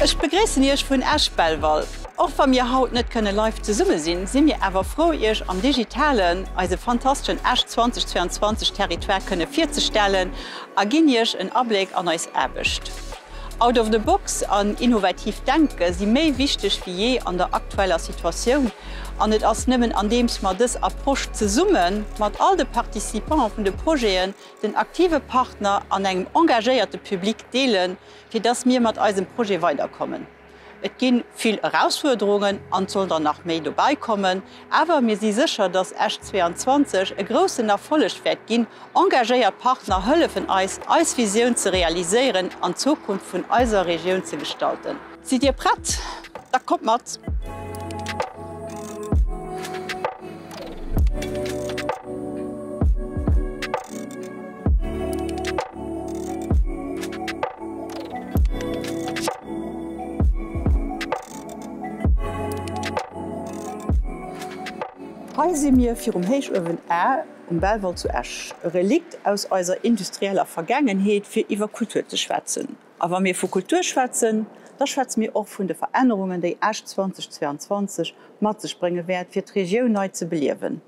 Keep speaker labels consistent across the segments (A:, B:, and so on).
A: Ech begréissen Iech vun Esch-Belval. Och wa mir haut net kënne live zesumme sinn, si mir awer frou Iech am Digitalen eise fantasteschen Esch 2022 Territoire kënne virzestellen a ginn Iech en Abléck an eis Aarbecht. Out of the box an innovativ Denke si méi wichteg wéi jee an der aktueller Situatioun an et ass nëmmen andeems mer dës Approche zesumme mat all de Participante vun de Projeten, den aktive Partner an engem engagéierte Public deelen, fir dass mir mat eisem Projet weiderkommen. Et gi vill Erausfuerderungen an et soll der nach méi dobäi kommen, awer mir si sécher, dass Esch 22 e groussen Erfolleg wäert ginn. Engagéiert Partner hëllefen eis, eis Visioun ze realiséieren an d'Zukunft vun eiser Regioun ze gestalten. Sidd Dir prett? Da kommt mat! Hei si mir virum Héichuewen A um Belval zu Esch, e Relikt aus eiser industrieller Vergaangenheet, fir iwwer Kultur ze schwätzen. A wa mir vu Kultur schwätzen, da schwätze mir och vun de Verännerungen, déi Esch 2022 mat sech brénge wäert, fir d'Regioun nei ze beliewen.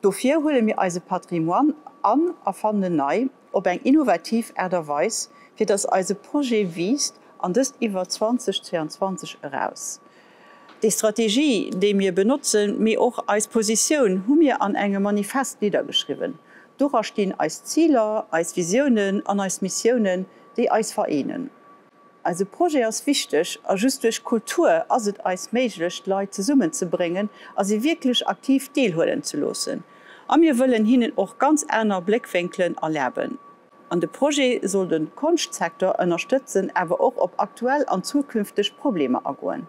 A: Dofir huele mir eise Patrimoine an erfannen en nei op eng innovativ Aart a Weis, fir datt eise Projet wiisst, an dëst iwwer 2022 eraus. Déi Strategie, déi mir benotzen, mee och eis Positioun hu mir an engem Manifest niddergeschriwwen. Dora stinn eis Ziler, eis Visiounen an eis Missiounen, déi eis vereenen. Eise Projet ass wichteg a just duerch Kultur ass et eis méiglech, d'Leit zesummenzebréngen a si wierklech aktiv deelhuelen ze loossen. A mir wëllen hinnen och ganz aner Bléckwénkelen erlaben. An de Projet soll de Konschtsecteur ënnerstëtzen, awer och op aktuell an zukünfteg Problemer agoen.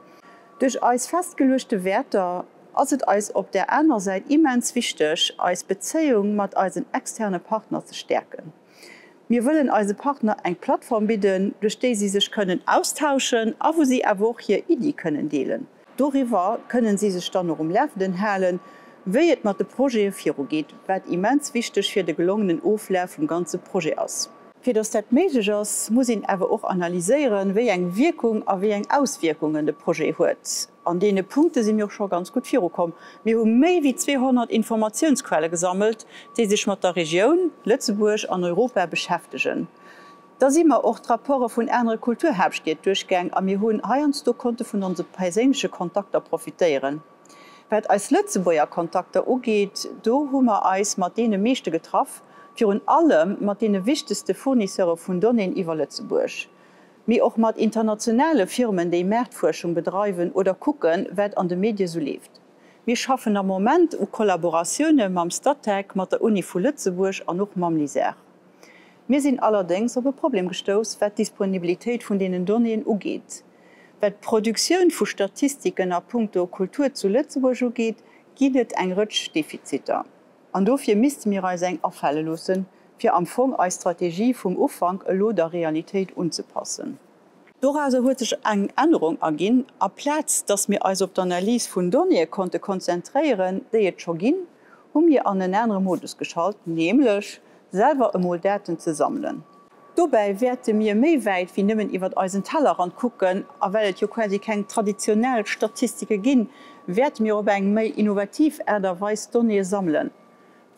A: Duerch eis festgeluechte Wäerter ass et eis op där aner Säit immens wichteg, eis Bezéiung mat eisen externe Partner ze stäerken. Mir wëllen eise Partner eng Plattform bidden, duerch déi si sech kënnen austauschen a wou si awer och hir Iddie kënnen deelen. Doriwwer kënnen si sech dann och um Lafenden halen, wéi et mat de Projete virugeet, wat immens wichteg fir de gelongenen Oflaf vum ganze Projet ass. Fir datt dat méiglech ass, muss een awer och analyséieren, wéi eng Wierkung a wéi eng Auswierkungen de Projet huet. An deene Punkte si mir och scho ganz gutt virukomm. Mir hu méi wéi 200 Informatiounsquelle gesammelt, déi sech mat der Regioun, Lëtzebuerg an Europa beschäftegen. Da si mer och d'Rapporte vun anere Kulturhaaptstied duerchgaang a mir hunn heiansdo konnte vun onse perséinleche Kontakter profitéieren. Wat eis Lëtzebuerger Kontakter ugeet, do hu mer eis mat deene meeschte getraff, virun allem mat deene wichtegste Fournisseure vun Donnéeën iwwer Lëtzebuerg. Mee och mat internationale Firmen, déi Maartfuerschung bedreiwen oder kucken, wat an de Medie sou leeft. Mir schaffen am Moment u Kollaboratioune mam Statec, mat der Uni vu Lëtzebuerg an och mam LISER. Mir sinn allerdéngs op e Problem gestouss, wat d'Disponibilitéit vun deenen Donnéeën ugeet. Wat d'Produktioun vu Statistiken a puncto Kultur zu Lëtzebuerg ugeet, ginn et eng Rëtsch Defiziter. An dofir misste mir eis eng afale loossen, fir am Fong eis Strategie vum Ufank elo der Realitéit unzepassen. Dorauser huet sech eng Ännerung erginn, Aplaz dass mir eis op d'Analys vun Donnéeë konnte konzentréieren, déi et scho ginn, hu mir an en anere Modus geschalt, nämlech selwer emol Daten ze sammelen. Dobäi wäerte mir méi wäit wéi nëmmen iwwert eisen Tellerrand kucken, a well et jo quasi keng traditionell Statistike ginn, wäerte mir op eng méi innovativ Aart a Weis Donnéeë sammelen.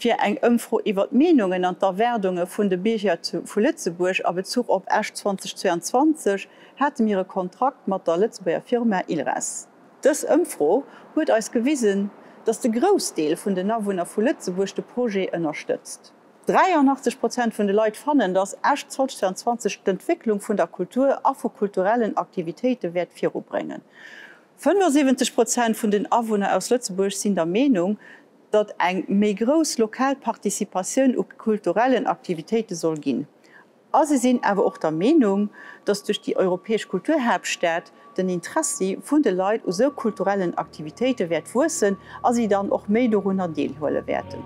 A: Fir eng Ëmfro iwwer d'Meenungen an d'Erwaardunge vun de Bierger vu Lëtzebuerg a Bezuch op Esch 2022 hate mir e Kontrakt mat der Lëtzebuerger Firma ILRES. Dës Ëmfro huet eis gewisen, datt de Groussdeel vun den Awunner vu Lëtzebuerg de Projet ënnerstëtzt. 83 Prozent vun de Leit fannen, datt Esch 2022 d'Entwécklung vun der Kultur a vu kulturellen Aktivitéite wäert virubréngen. 75 Prozent vun den Awunner aus Lëtzebuerg sinn der Meenung, datt eng méi grouss lokal Participatioun u kulturellen Aktivitéite soll ginn. A se sinn awer och der Meenung, datt duerch déi europäesch Kulturhaaptstad den Interessi vun de Leit u sou kulturellen Aktivitéite wäert wuessen a si dann och méi dorunner deelhuele wäerten.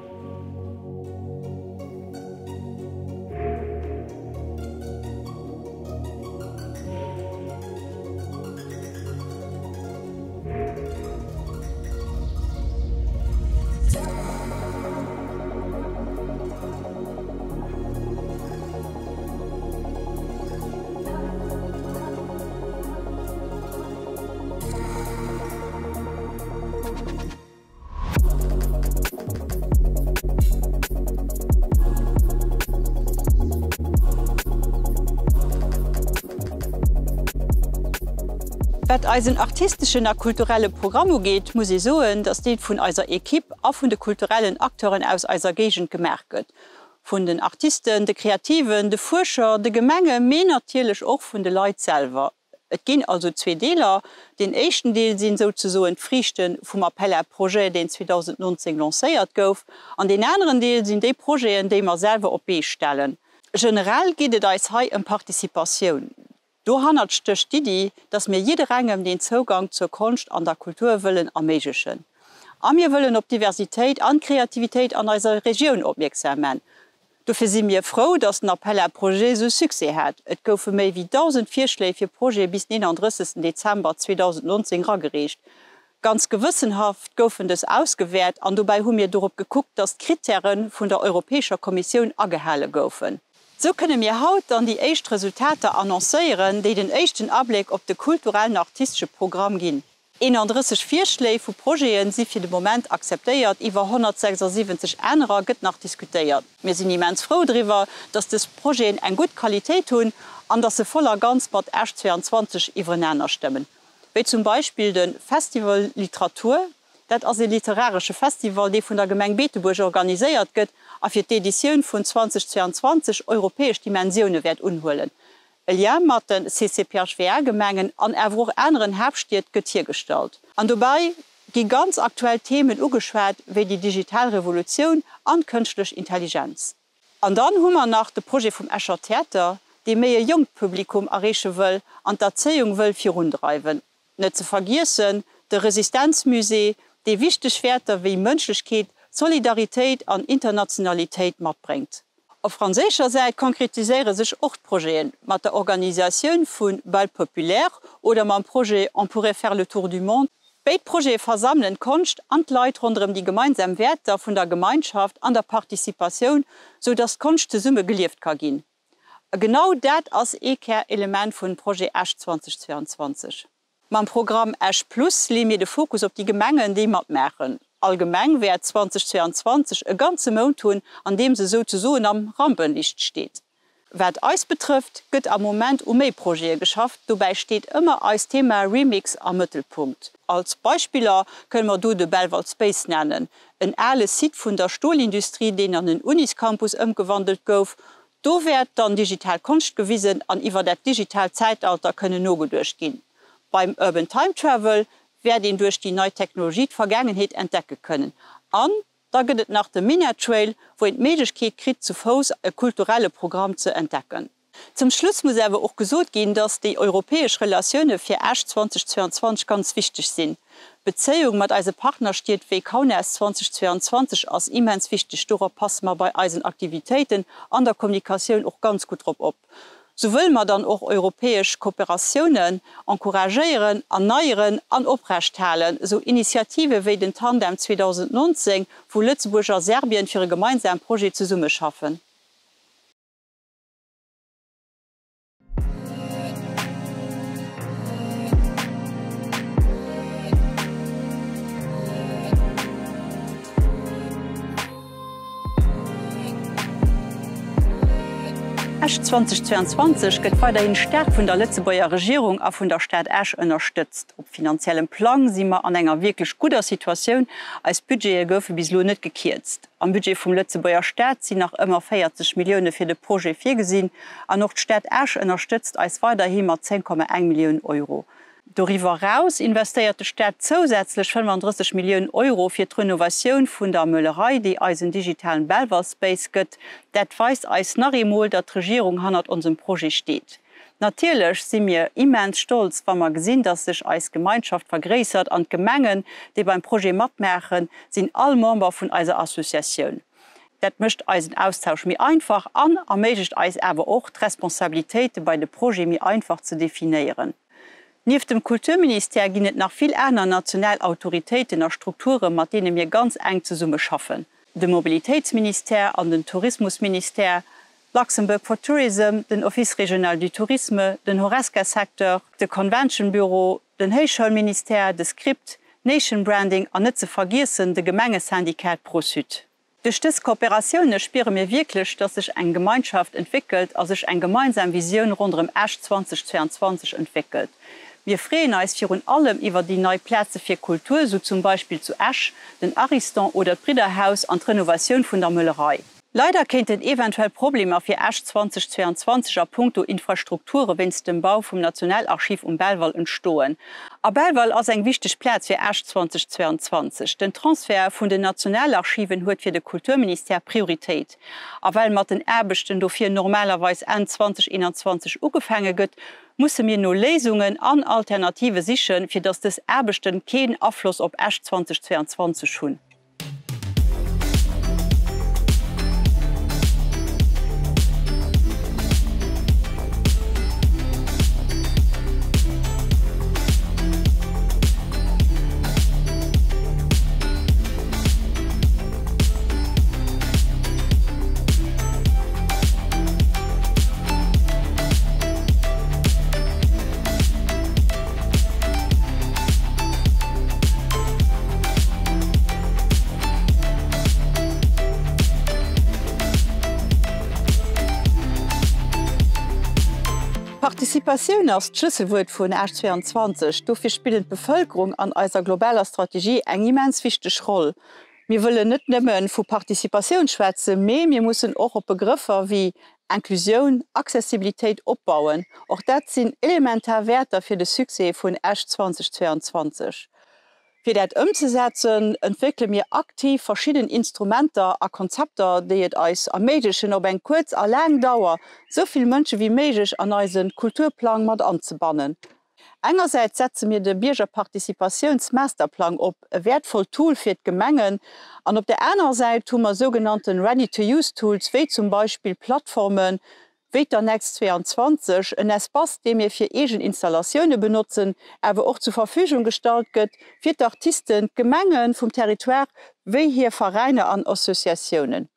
A: Wat eisen artisteschen a kulturelle Programm ugeet, muss ee soen, datt dee vun eiser Equipe a vun de kulturellen Acteuren aus eiser Géigend gemaach gëtt. Vun den Artisten, de Kreativen, de Fuerscher, de Gemenge mee natierlech och vun de Leit selwer. Et ginn also zwee Deeler. Deen éischten Deel sinn souzesoen d'Friichte vum Appel à projets, deen 2019 lancéiert gouf. An deen aneren Deel sinn déi Projeten, déi mer selwer op d'Bee stellen. Generell geet et eis hei ëm Participatioun. Dohannert stécht d'Iddi, dass mir jidderengem den Zougang zur Konscht an der Kultur wëllen erméiglechen. A mir wëllen op d'Diversitéit an d'Kreativitéit an eiser Regioun opmierksam man. Dofir si mir frou, dass den Appel à projets esou Succès hat. Et goufe méi wéi 1.000 Virschléi fir Projete bis den 31. Dezember 2019 ragereecht. Ganz gewëssenhaft goufen dës ausgewäert an dobäi hu mir dorop gekuckt, dass d'Krittäre vun der Europäescher Kommissioun agehale goufen. Sou kënne mir haut dann déi éischt Resultater annoncéieren, déi den éischten Abléck op de kulturellen artistesche Programm ginn. 31 Virschléi vu Projete si fir de Moment akzeptéiert, iwwer 176 anerer gëtt nach diskutéiert. Mir sinn immens frou driwwer, dass dës Projeten eng gutt Qualitéit hunn an dass se voll a ganz mat Esch 22 iwwerenaner stëmmen, wéi zum Beispill de Festival Literatur, Dat ass ee literaresche Festival, dee vun der Gemeng Beetebuerg organiséiert gëtt a fir d'Editioun vun 2022 europäesch Dimensioune wäert unhuelen. E Lien mat de CCPHWA-Gemengen an awer och aneren Haaptstied gëtt hiergestallt. An dobäi gi ganz aktuell Themen ugeschwat, wéi déi digital Revolutioun an d'kënschtlech Intelligenz. An dann hu mer nach de Projet vum Escher Theater, dee méi e jonkt Publikum erreeche wëll an d'Erzéiung wëll virundreiwen. Net ze vergiessen de Resistenzmusée, dee wichteg Wäerter wéi Mënschlechkeet, Solidaritéit an Internationalitéit matbréngt. Op franséischer Säit konkretiséiere sech och d'Projeten, mat der Organisatioun vu Bal populaire oder mam Projet On pourrait faire le tour du monde. Béid Projete versammelen d'Konscht an d'Leit ronderëm déi gemeinsam Wäerter vun der Gemeinschaft an der Participatioun, sou datt d'Konscht zesumme gelieft ka ginn. A genau dat ass ee Kärelement vun Projet Esch 2022. Mam Programm Esch Plus leeë mir de Fokus op déi Gemengen, déi matmaachen. All Gemeng wäert 2022 e ganze Mount hunn, an deem se souzesoen am Rampenlicht steet. Wat eis betrëfft, gëtt am Moment u méi Projete geschafft. Dobäi steet ëmmer eist Thema Remix am Mëttelpunkt. Als Beispiller kënne mer do de Belval Space nennen, en ale Site vun der Stolindustrie, deen an en Uniscampus ëmgewandelt gouf. Do wäert dann digital Konscht gewisen an iwwer dat digitaalt Zäitalter kënnen nogeduecht ginn. Beim Urban Time Travel wäert een duerch déi nei Technologie d'Vergaangenheet entdecke kënnen. An Da gëtt et nach de Minett Trail, wou een d'Méiglechkeet kritt zu Fouss e kulturelle Programm ze entdecken. Zum Schluss muss awer och gesot ginn, dass déi europäesch Relatioune fir Esch 2022 ganz wichteg sinn. D'Bezéiung mat eise Partnerstied wéi Kaunas 2022 ass immens wichteg. Dorop passe mer bei eisen Aktivitéiten an der Kommunikatioun och ganz gutt drop op. Sou wëlle mer dann och europäesch Kooperatiounen encouragéieren, erneieren an oprechthalen, sou Initiative wéi den Tandem 2019, wou Lëtzebuerg a Serbien fir e gemeinsame Projet zesummeschaffen. Esch 2022 gëtt weiderhin staark vun der Lëtzebuerger Regierung a vun der Stad Esch ënnerstëtzt. Op finanziellem Plang si mer an enger wierklech gudder Situatioun, eis Budgete goufe bis elo net gekierzt. Am Budget vum Lëtzebuerger Staat sinn nach ëmmer 40 Millioune fir de Projet virgesinn an och d'Stad Esch ënnerstëtzt eis weiderhi mat 10,1 Millioun Euro. Doriwwer eraus investéiert de Staat zousätzlech 35 Milliounen Euro fir d'Renovatioun vun der Möllerei, déi eis en digitalen Belval Space gëtt. Dat weist eis nach eemol, datt d'Regierung hannert onsem Projet steet. Natierlech si mir immens stolz, wa mer gesinn, datt sech eis Gemeinschaft vergréissert an d'Gemengen, déi beim Projet matmaachen, sinn all Member vun eiser Associatioun. Dat mécht eisen Austausch méi einfach an erméiglecht eis awer och, d'Responsabilitéite bei de Projete méi einfach ze definéieren. Nieft dem Kulturministère ginn et nach vill aner national Autoritéiten a Strukture mat deene mir ganz enk zesumme schaffen, de Mobilitéitsministère an den Tourismusministère, Luxembourg for Tourism, den Office régional du tourisme, den Horesca-Secteur, de Convention Bureau, den Héichschoulministère, de Script, Nation Branding an net ze vergiessen de Gemengesyndicat Pro-Sud. Duerch dës Kooperatioune spiere mir wierklech, dass sech eng Gemeinschaft entwéckelt a sech eng gemeinsam Visioun ronderëm Esch 2022 entwéckelt. Mir freeën eis virun allem iwwer déi nei Plaze fir Kultur, sou zum Beispill zu Esch den Ariston oder d'Bridderhaus an d'Renovatioun vun der Möllerei. Leider kéinten eventuell Problemer fir Esch 2022 a punkto Infrastrukture wéinst dem Bau vum Nationalarchiv um Belval entstoen. A Belval ass eng wichteg Plaz fir Esch 2022. Den Transfert vun den Nationalarchiven huet fir de Kulturministère Prioritéit. A well mat den Aarbechten dofir normalerweis Enn 2021 ugefaange gëtt, musse mir no Léisungen an Alternative sichen, fir datt dës Aarbechten keen Afloss op Esch 2022 hunn. Participatioun ass d'Schlësselwuert vun Esch 22. Dofir spillen d'Bevëlkerung an eiser globaler Strategie eng immens wichteg Roll. Mir wëllen net nëmme vu Participatioun schwätzen, mee mir mussen och op Begrëffer wéi Inclusioun, Accessibilitéit opbauen. Och dat sinn elementar Wäerter fir de Succès vun Esch 2022. Fir dat ëmzesetzen, entwéckele mir aktiv verschidden Instrumenter a Konzepter, déi et eis erméiglechen, op eng kuerz a laang Dauer esou vill Mënsche wéi méiglech an eise Kulturplang mat anzebannen. Engersäits setze mir de Biergerparticipatiouns-Masterplang op, e wäertvollt Tool fir d'Gemengen, an op der anerer Säit hu mer sougenannten Ready-to-use-Tools, wéi zum Beispill Plattforme wéi d'Annexe 22, en Espace, dee mir fir eegen Installatioune benotzen, awer och zur Verfügung gestallt gëtt fir d'Artisten, d'Gemenge vum Territoire wéi hir Veräiner an Associatiounen.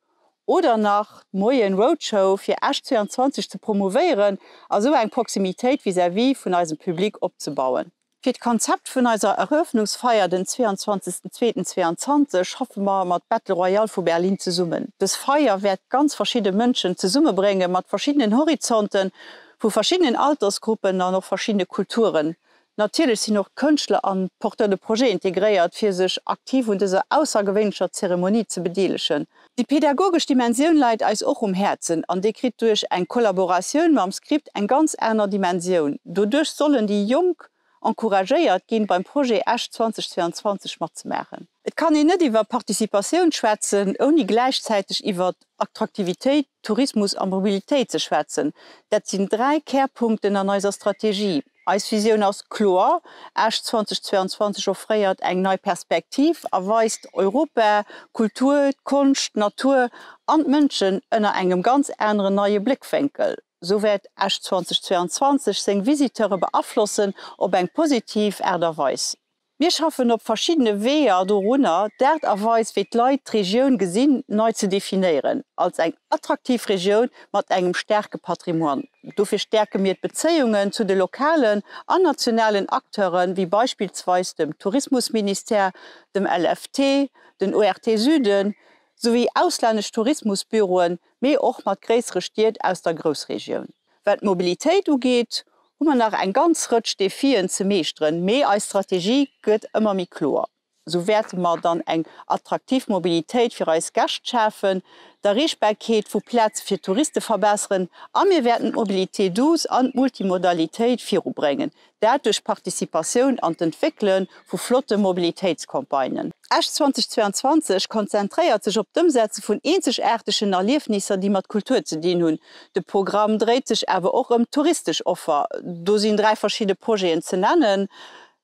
A: Oder nach d'Moien Roadshow fir Esch 22 ze promouvéieren a sou eng Proximitéit vis-à-vis vun eisem Public opzebauen. Fir d'Konzept vun eiser Eröffnungsfeier den 22.02.22 schaffe mer mat Battle Royale vu Berlin zesummen. Dës Feier wäert ganz verschidde Mënschen zesummebrénge mat verschiddenen Horizonten, vu verschiddenen Altersgruppen an och verschiddene Kulturen. Natierlech sinn och d'Kënschtler an d'Porteurs de projets integréiert, fir sech aktiv un dëser aussergewéinlecher Zeremonie ze bedeelegen. Déi pedagogesch Dimensioun läit eis och um Häerzen an déi kritt duerch eng Kollaboratioun mam Script eng ganz aner Dimensioun. Doduerch sollen déi Jonk encouragéiert ginn, beim Projet Esch 2022 matzemaachen. Et kann een net iwwer Participatioun schwätzen, ouni gläichzäiteg iwwer Attraktivitéit, Tourismus a Mobilitéit ze schwätzen. Dat sinn 3 Kärpunkten an eiser Strategie. Eis Visioun ass kloer, Esch 2022 offréiert eng nei Perspektiv a weist Europa, Kultur, d'Konscht, d'Natur an d'Mënschen ënner engem ganz aneren neie Bléckwénkel. Sou wäert Esch 2022 seng Visiteure beaflossen op eng positiv Aart a Weis. Mir schaffen op verschiddene Weeër dorunner, d'Aart a Weis, wéi d'Leit d'Regioun gesinn, nei ze definéieren, als eng attraktiv Regioun mat engem staarke Patrimoine. Dofir stäerke mir d'Bezéiungen zu de lokalen an nationalen Acteuren, wéi beispillsweis dem Tourismusministère, dem LFT, den ORT Süden, souwéi auslännesch Tourismusbüroen, mee och mat gréissere Stied aus der Groussregioun. Wat d'Mobilitéit ugeet, hu mer nach eng ganz Rëtsch Defien ze meeschteren, mee eis Strategie gëtt ëmmer méi kloer. Esou wäerte mer dann eng attraktiv Mobilitéit fir eis Gäscht schafen, d'Erreechbarkeet vu Plaze fir Touriste verbesseren a mir wäerten d'Mobilité douce an d'Multimodalitéit virubréngen. Dat duerch Participatioun an d'Entwéckele vu flotte Mobilitéitscampagnen. Esch 2022 konzentréiert sech op d'Ëmsetze vun eenzegaartegen Erliefnisser, déi mat Kultur ze dinn hunn. De Programm dréit sech awer och ëm d'touristesch Offer. Do sinn 3 verschidde Projeten ze nennen,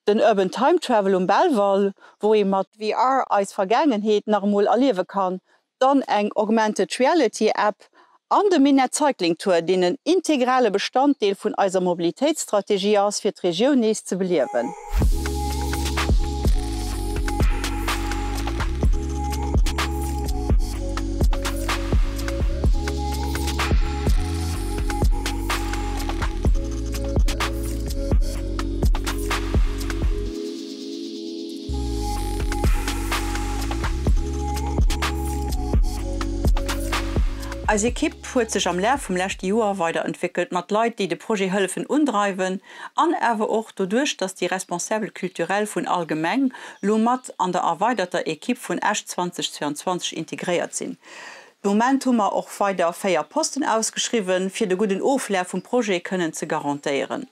A: den Urban Time Travel um Belval, wou ee mat VR eis Vergaangenheet nach emol erliewe kann, Dann eng Augmented Reality App an de Minett Cycling Tour, deen en integrale Bestanddeel vun eiser Mobilitéitsstrategie ass, fir d'Regioun nees ze beliewen. Eis Ekipp huet sech am Laf vum leschte Joer weiderentwéckelt, mat Leit, déi de Projet hëllefen undreiwen an awer och doduerch, dass déi Responsable culturel vun all Gemeng lo mat an der erweiderter Ekipp vun Esch 2022 integréiert sinn. De Moment hu mer och weider 4 Posten ausgeschriwwen, fir de gudden Oflaf vum Projet kënnen ze garantéieren.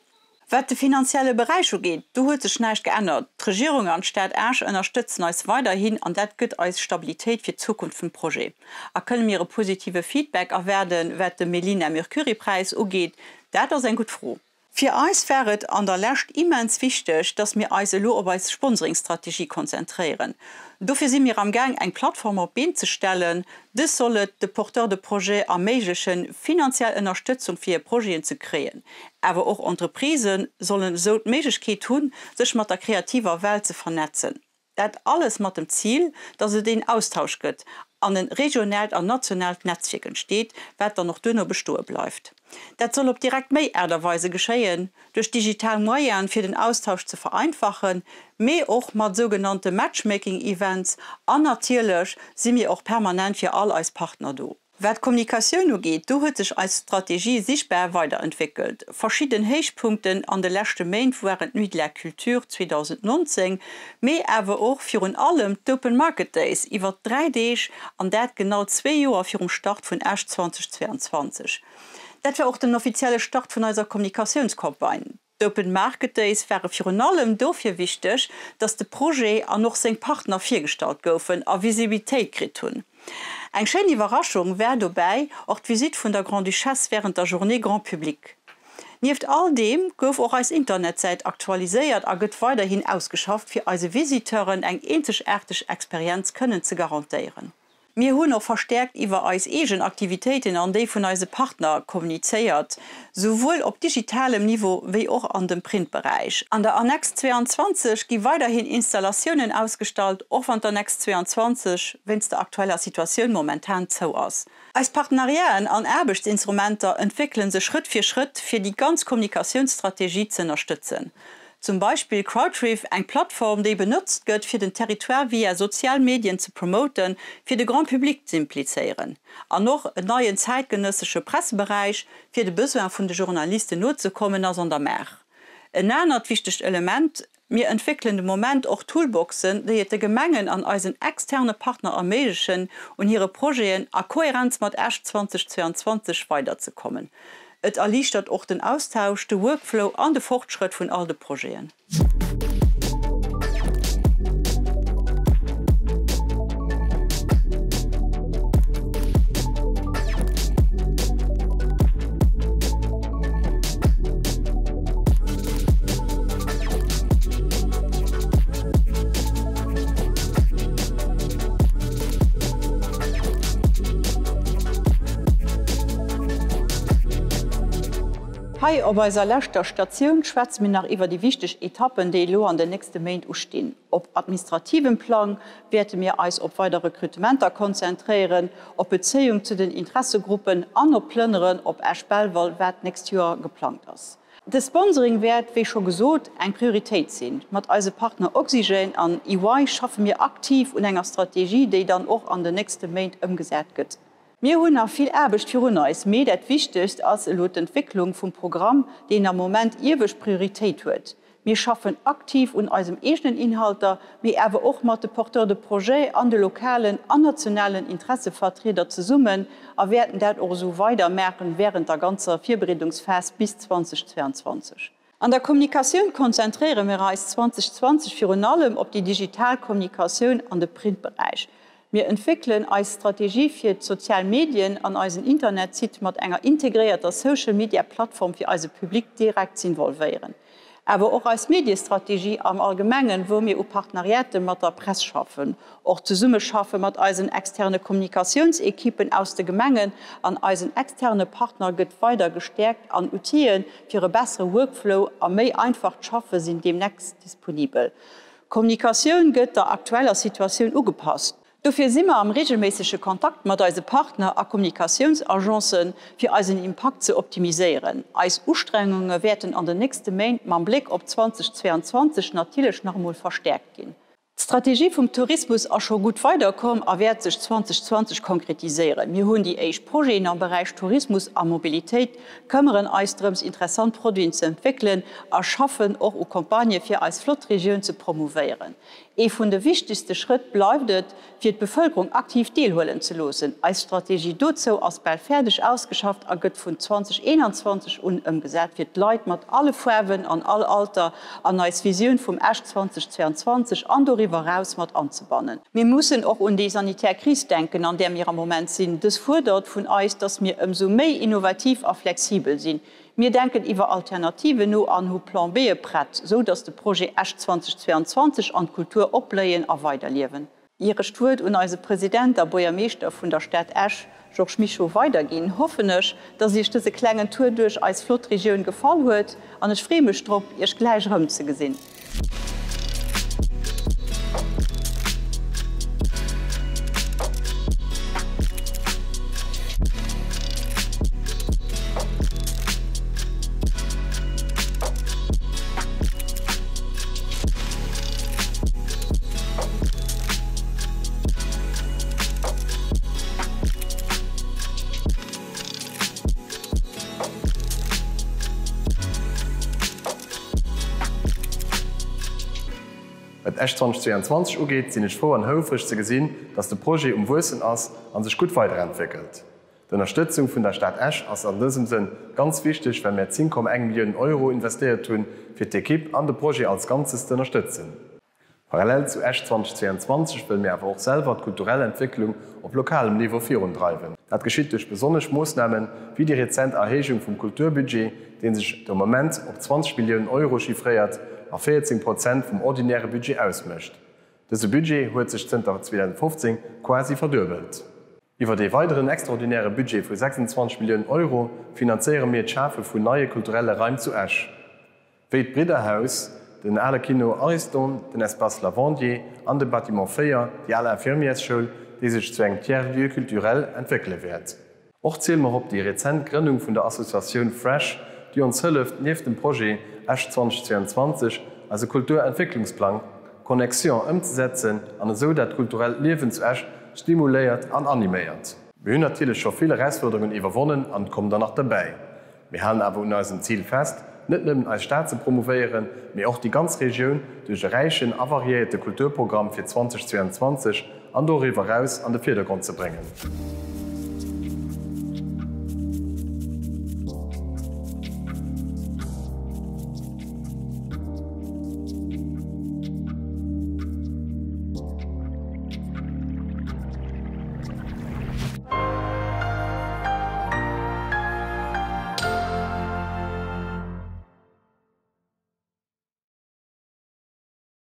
A: Wat de finanzielle Beräich ugeet, do huet sech näischt geännert. D'Regierung an d'Stad Esch ënnerstëtzen eis weiderhin an dat gëtt eis Stabilitéit fir d'Zukunft vum Projet. A kënne mir e positive Feedback erwaarden, wat de Melina Mercouri Präis ugeet? Dat ass eng gutt Fro. Fir eis war et an der Lescht immens wichteg, dass mir eis elo op eis Sponsoringstrategie konzentréieren. Dofir si mir am Gaang eng Plattform op d'Been ze stellen, Dës soll et de Porteurs de projets erméiglechen, finanziell Ënnerstëtzung fir hir Projeten ze kréien. Awer och Entreprisë sollen esou d'Méiglechkeet hunn, sech mat der kreativer Welt ze vernetzen. Dat alles mat dem Zil, dass et een Austausch gëtt an en regionaalt an nationaalt Netzwierk entsteet, wat dann och duerno bestoe bleift. Dat soll op direkt méi Aart a Weise geschéien, duerch digital Moyenen, fir den Austausch ze vereinfachen, mee och mat sougenannte Matchmaking-Events an natierlech si mir och permanent fir all eis Partner do. Wat d'Kommunikatioun ugeet, do huet sech eis Strategie sichtbar weiderentwéckelt. Verschidden Héichpunkten an de leschte Méint waren d'Nuit de la Culture 2019, mee awer och virun allem d'Open Market Days iwwer 3 Deeg an dat genau zwee Joer virum Start vun Esch 2022. Dat war och den offizielle Start vun eiser Kommunikatiounscampagne. D'Open Market Days ware virun allem dofir wichteg, dass de Projet an och seng Partner virgestallt goufen a Visibilitéit kritt hunn. Eng schéin Iwwerraschung war dobäi och d'Visitt vun der Grande-Duchesse wärend der Journée Grand Public. Nieft all deem gouf och eis Internetsäit aktualiséiert a gëtt weiderhin ausgeschafft, fir eise Visiteuren eng eenzegaarteg Experienz kënnen ze garantéieren. Mir hunn och verstäerkt iwwer eis eegen Aktivitéiten an déi vun eise Partner kommunizéiert, souwuel op digitalem Niveau wéi och an dem Printberäich. An der Annex 22 gi weiderhin Installatiounen ausgestallt, och wann d'Annex 22 wéinst der aktueller Situatioun momentan zou ass. Eis Partenariaten an Aarbechtsinstrumenter entwéckele sech Schrëtt fir Schrëtt, fir déi ganz Kommunikatiounsstrategie ze ënnerstëtzen. Zum Beispill Crowdriff, eng Plattform, déi benotzt gëtt, fir den Territoire via sozial Medien ze promoten, fir de Grand Public z'implizéieren. An och en neien zäitgenëssesche Presseberäich, fir de Besoin vun de Journalisten nozekommen, ass an der Maach. En anert wichtegt Element, Mir entwéckelen de Moment och Toolboxen, déi et de Gemengen an eisen externe Partner erméiglechen, un hire Projeten a Kohärenz mat Esch 2022 weiderzekommen. Et erliichtert och den Austausch, de Workflow an de Fortschrëtt vun all de Projeten. Hei op eiser leschter Statioun schwätze mir nach iwwer déi wichteg Etappen, déi elo an den nächste Méint ustinn. Op administrativem Plang wäerte mir eis op weider Rekrutementer konzentréieren, op d'Bezéiung zu den Interessegruppen an op d'Plënneren op Esch-Belval, wat d'nächst Joer geplangt ass. De Sponsoring wäert, wéi scho gesot, eng Prioritéit sinn. Mat eise Partner Oxygen an EY schaffe mir aktiv un enger Strategie, déi dann och an den nächste Méint ëmgesat gëtt. Mir hunn nach vill Aarbecht virun eis, mee dat Wichtegst ass elo d'Entwécklung vum Programm, deen am Moment iewescht Prioritéit huet. Mir schaffen aktiv un eisem eegenen Inhalter, mee awer och mat de Porteurs de projets an de lokalen an nationalen Interessevertrieder zesummen a wäerten dat och esou weider maachen wärend der ganzer Virbereedungsphas bis 2022. An der Kommunikatioun konzentréiere mir eis 2020 virun allem op déi digital Kommunikatioun an de Printberäich. Mir entwéckelen eis Strategie fir d'sozial Medien an eisen Internetsite mat enger integréierter Social Media Plattform fir eise Public direkt z'involvéieren. Awer och eis Mediestrategie am Allgemengen, wou mir u Partenariate mat der Press schaffen, och d'Zesummeschaffe mat eisen externe Kommunikatiounsekippen aus de Gemengen an eisen externe Partner gëtt weider gestäerkt an Outile fir e bessere Workflow a méi einfacht Schaffe sinn deemnächst disponibel. D'Kommunikatioun gëtt der aktueller Situatioun ugepasst. Dofir si mer am reegelméissege Kontakt mat eise Partner a Kommunikatiounsagencen, fir eisen Impakt ze optimiséieren. Eis Ustrengunge wäerten an den nächste Méint mam Bléck op 2022 natierlech nach emol verstäerkt ginn. D'Strategie vum Tourismus ass scho gutt weiderkomm a wäert sech 2020 konkretiséieren. Mir hunn déi éischt Projeten am Beräich Tourismus a Mobilitéit, këmmeren eis drëms interessant Produiten ze entwéckelen a schaffen och u Campagnë fir eis flott Regioun ze promouvéieren. Ee vun de wichtegste Schrëtt bleift et, fir d'Bevëlkerung aktiv deelhuelen ze loossen. Eis Strategie dozou ass bal fäerdeg ausgeschafft a gëtt vun 2021 un ëmgesat, fir d'Leit mat alle Faarwen an all Alter an eis Visioun vum Esch 2022 an doriwwer eraus mat anzebannen. Mir mussen och un déi sanitär Kris denken, an där mir am Moment sinn. Dës fuerdert vun eis, dass mir ëmsou méi innovativ a flexibel sinn. Mir denken iwwer Alternativen no an hu Plan B'e prett, sou datt de Projet Esch 2022 an d'Kultur opbléien a weiderliewen. Ier ech d'Wuert un eise President a Buergermeeschter vun der Stad Esch, Georges Mischo, weiderginn, hoffen ech, datt Iech dëse klengen Tour duerch eis flott Regioun gefall huet an ech freeë mech drop, Iech gläich erëmzegesinn.
B: Wat Esch 2022 ugeet, sinn ech frou an houfreg ze gesinn, dass de Projet um Wuessen ass a sech gutt weiderentwéckelt. D'Ënnerstëtzung vun der Stad Esch ass an dësem Sënn ganz wichteg, well mär 10,1 Milliounen Euro investéiert hunn, fir d'Ekipp an de Projet als Ganzes ze ënnerstëtzen. Parallel zu Esch 2022 wëlle mir awer och selwer d'kulturell Entwécklung op lokalem Niveau virundreiwen. Dat geschitt duerch besonnesch Moossnamen, wéi déi rezent Erhéijung vum Kulturbudget, dee sech de Moment op 20 Milliounen Euro chiffréiert a 14 Prozent vum ordinäre Budget ausmécht. Dëse Budget huet sech zënter 2015 quasi verduebelt. Iwwer ee weideren extraordinäre Budget vu 26 Milliounen Euro finanzéiere mir d'Schafe vun neie kulturelle Raim zu Esch. Wéi d'Bridderhaus, den ale Kino Ariston, den Espace Lavandier an de Bâtiment 4, déi al Infirmièrsschoul, déi sech zu engem Tiers-lieu culturel entwéckele wäert. Och ziele mer op déi rezent Grënnung vun der Associatioun Fresh, déi ons hëlleft, nieft dem Projet Esch 2022 eise Kulturentwécklungsplang Connexion ëmzesetzen an esou dat kulturellt Liewen zu Esch stimuléiert an animéiert. Mir hunn natierlech scho vill Erausfuerderungen iwwerwonnen an et kommen der nach derbäi. Mir halen awer un eisem Zil fest, net nëmmen eis Stad ze promouvéieren, mee och déi ganz Regioun duerch e räichen a variéierte Kulturprogramm fir 2022 an doriwwer eraus an de Virdergrond ze bréngen.